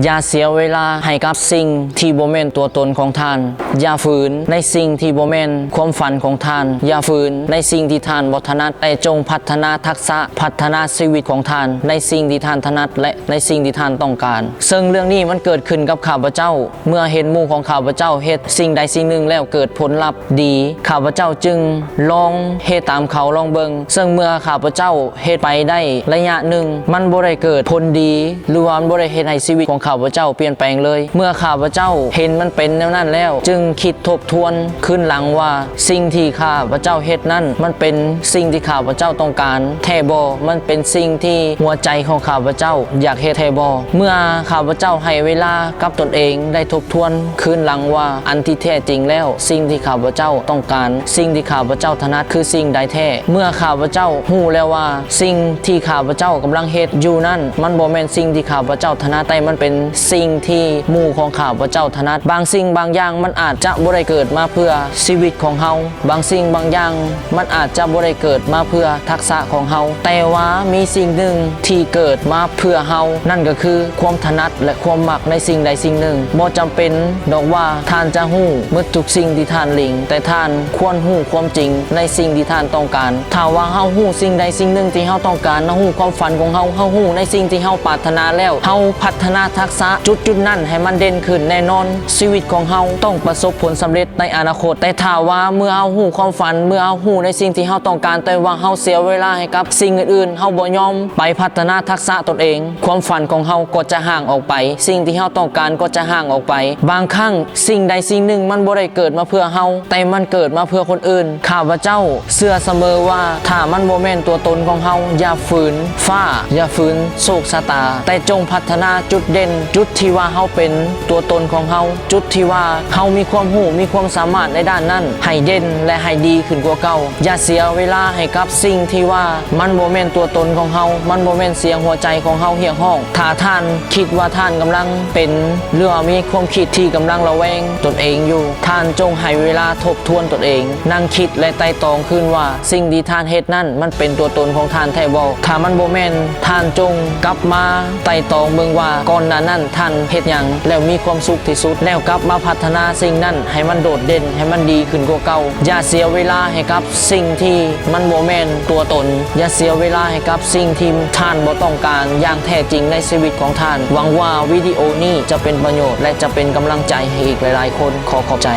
ຢ່າເສຍເວລາໃຫ້ກັບສິ່ງທີ່ບໍ່ແມ່ນຕົວຕົນຂອງທ່ານ. ຢ່າຝືນໃນສິ່ງທີ່ບໍ່ແມ່ນຄວາມຝັນຂອງທ່ານ. ຢ່າຝືນໃນສິ່ງທີ່ທ່ານບໍ່ຖະໜັດ, ແຕ່ຈົ່ງພັດທະນາທັກສະ, ພັດທະນາຊີວິດຂອງທ່ານໃນສິ່ງທີ່ທ່ານຖະໜັດ ແລະ ໃນສິ່ງທີ່ທ່ານຕ້ອງການ. ເຊິ່ງເລື່ອງນີ້ມັນເກີດຂຶ້ນກັບຂ້າພະເຈົ້າ ເມື່ອເຫັນໝູ່ຂອງຂ້າພະເຈົ້າເຮັດສິ່ງໃດສິ່ງໜຶ່ງແລ້ວເກີດຜົນລັບດີ, ຂ້າພະເຈົ້າຈຶ່ງລອງເຮັດຕາມເຂົາລອງເບິ່ງ. ເຊິ່ງເມື່ອຂ້າພະເຈົ້າເຮັດໄປໄດ້ໄລຍະໜຶ່ງ, ມັນບໍ່ໄດ້ເກີດຜົນດີ ຫຼືວ່າມັນບໍ່ໄດ້ເຮັດໃຫ້ຊີວິດຂອງຂ້າພະເຈົ້າປ່ຽນແປງເລີຍ. ເມື່ອຂ້າພະເຈົ້າເຫັນມັນເປັນແນວນັ້ນແລ້ວ, ຈຶ່ງຄິດທົບທວນຄືນຫຼັງວ່າ ສິ່ງທີ່ຂ້າພະເຈົ້າເຮັດນັ້ນ ມັນເປັນສິ່ງທີ່ຂ້າພະເຈົ້າຕ້ອງການແທ້ບໍ່? ມັນເປັນສິ່ງທີ່ຫົວໃຈຂອງຂ້າພະເຈົ້າຢາກເຮັດແທ້ບໍ່? ເມື່ອຂ້າພະເຈົ້າໃຫ້ເວລາກັບຕົນເອງໄດ້ທົບທວນຄືນຫຼັງວ່າ ອັນທີ່ແທ້ຈິງແລ້ວ ສິ່ງທີ່ຂ້າພະເຈົ້າຕ້ອງການ, ສິ່ງທີ່ຂ້າພະເຈົ້າຖະໜັດຄືສິ່ງໃດແທ້? ເມື່ອຂ້າພະເຈົ້າຮູ້ແລ້ວວ່າ ສິ່ງທີ່ຂ້າພະເຈົ້າກຳລັງເຮັດຢູ່ນັ້ນ ມັນບໍ່ແມ່ນສິ່ງທີ່ຂ້າພະເຈົ້າຖະໜັດ, ແຕ່ມັນເປັນສິ່ງທີ່ໝູ່ຂອງຂ້າພະເຈົ້າຖະໜັດ. ບາງສິ່ງບາງຢ່າງມັນອາດຈະບໍ່ໄດ້ເກີດມາເພື່ອຊີວິດຂອງເຮົາ, ບາງສິ່ງບາງຢ່າງມັນອາດຈະບໍ່ໄດ້ເກີດມາເພື່ອທັກສະຂອງເຮົາ, ແຕ່ວ່າມີສິ່ງໜຶ່ງທີ່ເກີດມາເພື່ອເຮົາ, ນັ້ນກໍຄືຄວາມຖະໜັດ ແລະ ຄວາມມັກໃນສິ່ງໃດສິ່ງໜຶ່ງ. ບໍ່ຈຳເປັນດອກວ່າທ່ານຈະຮູ້ໝົດທຸກສິ່ງທີ່ທ່ານຫຼິງ, ແຕ່ທ່ານຄວນຮູ້ຄວາມຈິງໃນສິ່ງທີ່ທ່ານຕ້ອງການ. ຖ້າວ່າເຮົາຮູ້ສິ່ງໃດສິ່ງໜຶ່ງທີ່ເຮົາຕ້ອງການ, ເຮົາຮູ້ຄວາມຝັນຂອງເຮົາ, ເຮົາຮູ້ໃນສິ່ງທີ່ເຮົາປາດຖະໜາແລ້ວ, ເຮົາພັດທະນາທັກສະຈຸດໆນັ້ນໃຫ້ມັນເດັ່ນຂຶ້ນ, ແນ່ນອນຊີວິດຂອງເຮົາຕ້ອງປະສົບຜົນສຳເລັດໃນອະນາຄົດ. ແຕ່ຖ້າວ່າເມື່ອເຮົາຮູ້ຄວາມຝັນ, ເມື່ອເຮົາຮູ້ໃນສິ່ງທີ່ເຮົາຕ້ອງການ, ແຕ່ວ່າເຮົາເສຍເວລາໃຫ້ກັບສິ່ງອື່ນໆ, ເຮົາບໍ່ຍອມໄປພັດທະນາທັກສະຕົນເອງ, ຄວາມຝັນຂອງເຮົາກໍຈະຫ່າງອອກໄປ, ສິ່ງທີ່ເຮົາຕ້ອງການກໍຈະຫ່າງອອກໄປ. ບາງຄັ້ງ ສິ່ງໃດສິ່ງໜຶ່ງມັນບໍ່ໄດ້ເກີດມາເພື່ອເຮົາ, ແຕ່ມັນເກີດມາເພື່ອຄົນອື່ນ. ຂ້າພະເຈົ້າເຊື່ອສະເໝີວ່າ ຖ້າມັນບໍ່ແມ່ນຕົວຕົນຂອງເຮົາ, ຢ່າຝືນຟ້າ, ຢ່າຝືນໂຊກຊະຕາ, ແຕ່ຈົ່ງພັດທະນາຈຸດເດັ່ນ, ຈຸດທີ່ວ່າເຮົາເປັນຕົວຕົນຂອງເຮົາ, ຈຸດທີ່ວ່າເຮົາມີຄວາມຮູ້, ມີຄວາມສາມາດໃນດ້ານນັ້ນ ໃຫ້ເດັ່ນ ແລະ ໃຫ້ດີຂຶ້ນກວ່າເກົ່າ. ຢ່າເສຍເວລາໃຫ້ກັບສິ່ງທີ່ວ່າມັນບໍ່ແມ່ນຕົວຕົນຂອງເຮົາ, ມັນບໍ່ແມ່ນສຽງຫົວໃຈຂອງເຮົາຮຽກຮ້ອງ. ຖ້າທ່ານຄິດວ່າທ່ານກຳລັງເປັນ ຫຼືວ່າມີຄວາມຄິດທີ່ກຳລັງລະແວງຕົນເອງຢູ່, ທ່ານຈົ່ງໃຫ້ເວລາທົບທວນຕົນເອງ, ນັ່ງຄິດ ແລະ ໄຕ່ຕອງຄືນວ່າ ສິ່ງທີ່ທ່ານເຮັດນັ້ນ ມັນເປັນຕົວຕົນຂອງທ່ານແທ້ບໍ່? ຖ້າມັນບໍ່ແມ່ນ, ທ່ານຈົ່ງກັບມາໄຕ່ຕອງເບິ່ງວ່າ ກ່ອນໜ້ານັ້ນທ່ານເຮັດຫຍັງ ແລ້ວມີຄວາມສຸກທີ່ສຸດ, ແລ້ວກັບມາພັດທະນາສິ່ງນັ້ນໃຫ້ມັນໂດດເດັ່ນ, ໃຫ້ມັນດີຂຶ້ນກວ່າເກົ່າ. ຢ່າເສຍເວລາໃຫ້ກັບ ສິ່ງທີ່ມັນບໍ່ແມ່ນຕົວຕົນ. ຢ່າເສຍເວລາໃຫ້ກັບສິ່ງທີ່ທ່ານບໍ່ຕ້ອງການຢ່າງແທ້ຈິງໃນຊີວິດຂອງທ່ານ. ຫວັງວ່າວິດີໂອນີ້ຈະເປັນປະໂຫຍດ ແລະ ຈະເປັນກຳລັງໃຈໃຫ້ອີກຫຼາຍໆຄົນ. ຂໍຂອບໃຈ.